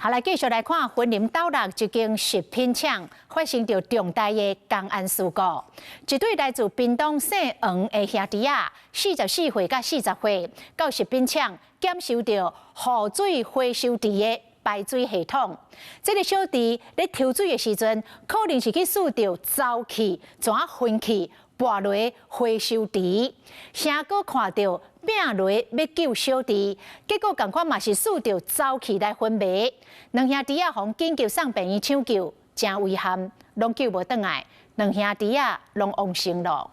好，來繼續來看，雲林斗六一間食品廠發生著重大的工安事故。一對來自屏東姓黃的兄弟仔，44歲佮40歲，到食品廠檢修著雨水回收池的排水系統。這个小弟咧抽水的時陣，可能是去欶著沼氣，怎熏氣跋落回收池。兄哥看著拼落欲救小弟，結果仝款嘛是欶著沼氣來昏迷。兩兄弟仔予緊急送病院搶救，誠遺憾，攏救無轉來，兩兄弟仔攏往生囉。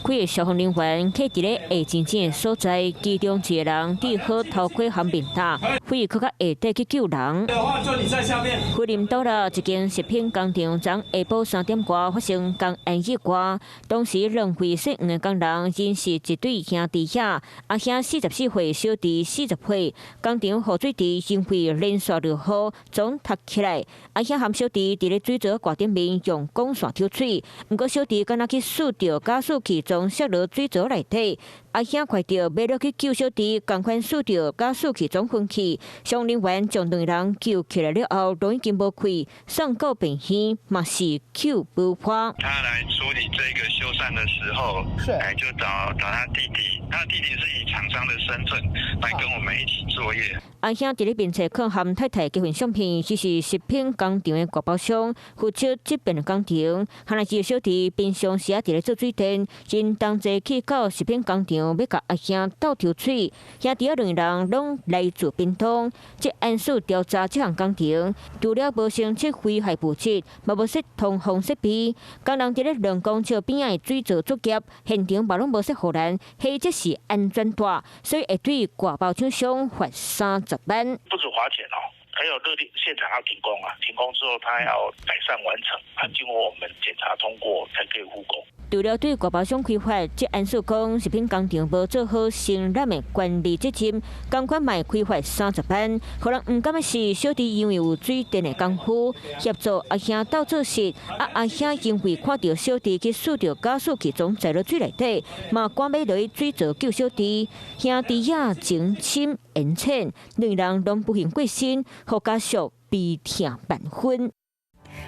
幾个消防人員去佇咧下真淺的所在，其中一个人戴好頭盔和面罩，飛閣較下底去救人。雲林斗六一間食品工廠，昨下晡3點外發生工安意外，當時兩位姓黃的工人，𪜶是一對兄弟仔，阿兄44歲，小弟40歲。工廠雨水池因為連續落雨，總塞起來。阿兄和小弟佇咧水槽蓋頂面用管線抽水，毋過小弟敢若去欶著加速器總摔落水槽內底。阿兄看著欲落去救小弟，仝款欶著加速器總昏去。消防人員將兩人救起來了後，攏已經無氣，送到病院嘛是救無活。他來處理這個修繕的時候，哎，就找找他弟弟，他弟弟是以廠商的身份來跟我們一起作業。阿兄佇咧面冊囥和太太結婚相片，伊是食品工廠的外包商，負責這邊的工程。看來這個小弟平常時仔佇咧做水電，𪜶同齊去到食品工廠，欲共阿兄鬥抽水。兄弟仔兩人攏來自屏東，職安署調查這項工程，除了無偵測危害物質，嘛無設通風設備。工人佇咧2公尺邊仔的水槽作業，現場嘛攏無設護欄，或者是安全帶，所以會對外包廠商罰30萬。不止罰錢哦，還有勒令現場要停工啊！停工之後，他要改善完成，啊，經過我們檢查通過才可以復工。除了對外包商開罰，職安署講食品工廠無做好承攬的管理責任，仝款嘛會開罰30萬。予人毋甘的是，小弟因為有水電的功夫，協助阿兄鬥做事，啊阿兄因為看著小弟去欶著加速器總栽落水內底，嘛趕欲落去水槽救小弟，兄弟仔情深緣淺，兩人攏不幸過身，予家屬悲痛萬分。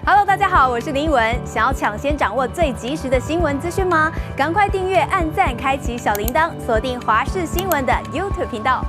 Hello，大家好，我是林文。想要搶先掌握最及時的新聞資訊嗎？趕快訂閱、按讚、開啟小鈴鐺，鎖定華視新聞的 YouTube 頻道。